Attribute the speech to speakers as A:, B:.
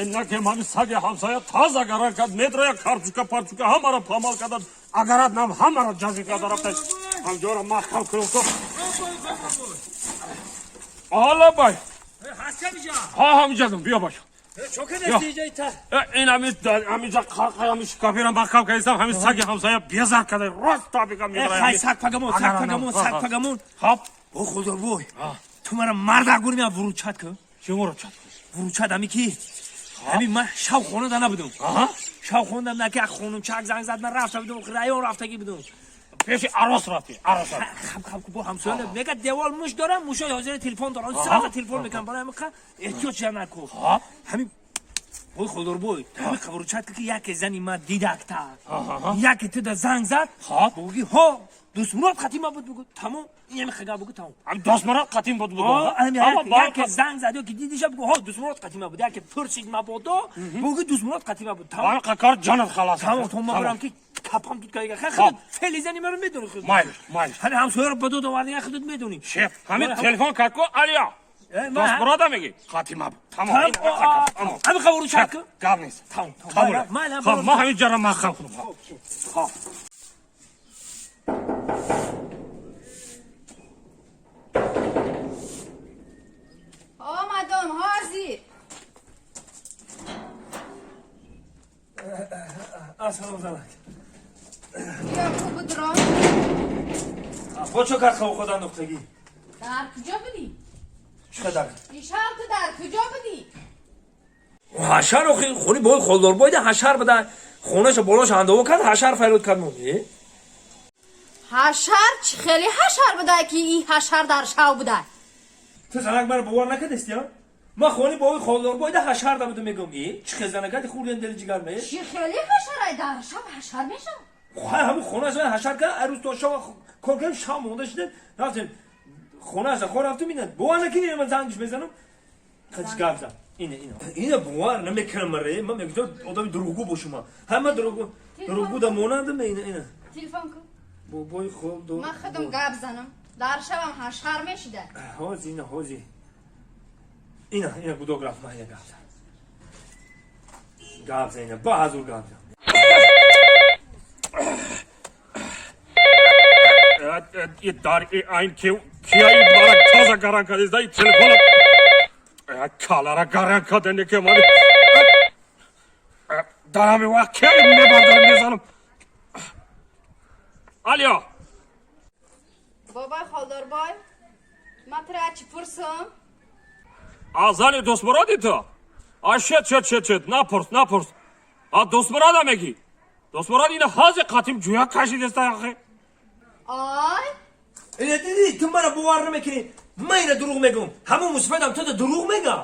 A: Иннаке мани саги ҳамсоя таза гаран кард, метроя карчука парчука ҳамаро памал кардад, агарат нам ҳамаро ҷазӣ карда рафта. Ҳамҷоро маҳкам кунам то. Ала бай. Ҳа, ҳамиҷадам, биё баша. Ин ҳамиҷа қалқаями шикафира маҳкам кардистам, ҳамин саги ҳамсоя безар карда, рост табига медорад.
B: Саг пагамон, саг пагамон, саг пагамон.
A: Хоб.
B: О худобой. Ту мара марда гурмия вуручат кун.
A: Чӣ вуручат?
B: Вуручат ами ки? Ҳамин ман шав хонада набудам. Шав хондам на ки як хонумчак занг зад, ман рафта будам, район рафтагӣ будам.
A: Пеши арос рафти, арос.
B: Хаб хаб бо ҳамсоя мега девол муш дорам, мушои ҳозир телефон дорам, сразу телефон мекунам, барои ҳамин қа эҳтиёт шуда наку. Ҳамин ой худорбой, ҳамин қабручат ки яке зани ма дидакта. Яке ту да занг зад, буги ҳо Дӯстмурод қатима буд бугу, тамом, ин ҳамин хага бугу, тамом.
A: Ҳам Дӯстмурод қатим буд бугу.
B: Яке занг зад, ё ки дидиша бугу, ҳо Дӯстмурод қатима буд, яке пурсид мабодо, бугу Дӯстмурод қатима буд, тамом.
A: Ҳамин кор ҷонат халос.
B: Тамом, то ма барам ки капам тут кайга. Хай худат фели зани маро медони худ.
A: Майлиш, майлиш.
B: Ҳамин ҳамсояро ба дод оварди, худат медони.
A: Шеф, ҳамин телефон кард ку, алия. Дӯстмурод меги? Қатима буд. Тамом.
B: Ҳамин қабручат ку?
A: Гап нест.
B: Тамом.
A: Тамом. Ма ҳамин ҷара маҳкам кунам.
B: Хоб.
C: آمدم حاضر.
B: Ассалому алайкум.
C: بیا خوب درام.
B: با چه کرد خواب خدا انداختگی؟
C: در کجا بودی؟
B: چقدر؟
C: دیشب تو در کجا بودی؟
B: ҳашар охи хуни бой холдор бойда ҳашар буда хонаша болош андово кард ҳашар файрод кард мон.
C: ҳашар чӣ хеле ҳашар буда ки ин ҳашар дар шав буда?
B: Ту занак маро бовар накардисти а? Ман хони бои холдор бойда ҳашар да буду мегӯм. Чӣ хел занакати хурден дили ҷигар ме?
C: Чӣ хеле ҳашарай дар шав ҳашар мешавад?
B: Хай ҳамун хонааш ҳашар кард, ай рӯз то шав кор кардем, шав монда шудем, рафтем хонааш хор рафтем ина бовар накардӣ ман зангиш мезанам. Хачи гап зад. Ина ина. Ина бовар намекунам ре. Ман мегуфтам одами дурӯғгӯ бошум ман. Ҳама дурӯғгӯ дурӯғгӯ да монандам ина ина.
C: Телефон кун.
B: Бобои холдор.
C: Ман худам гап занам. Дар шавам ҳашар мешида.
B: Ҳози ина ҳози. Ина ина гудок рафт ман ина гап зад. Гап зад ина ба ҳазур гап зад.
A: Дар айн кияи мара таза гаран кардист, дай телефон калара гаран карда ки мани дар ҳамин вақт кияи мебардарам мезанам. Алё.
C: Бобой холдорбой, ман туро чӣ пурсам?
A: А зани Дӯстмуроди ту? А шет шет шет шет, напурс, напурс. А Дӯстмурода мегӣ? Дӯстмурод ина ҳозир қатим ҷӯя кашидеста яхе.
C: Ай?
B: Ина дидӣ, ту маро бовар намекунӣ. Ман ина дурӯғ мегӯм. Ҳамун мусибатам ту да дурӯғ мегӯм.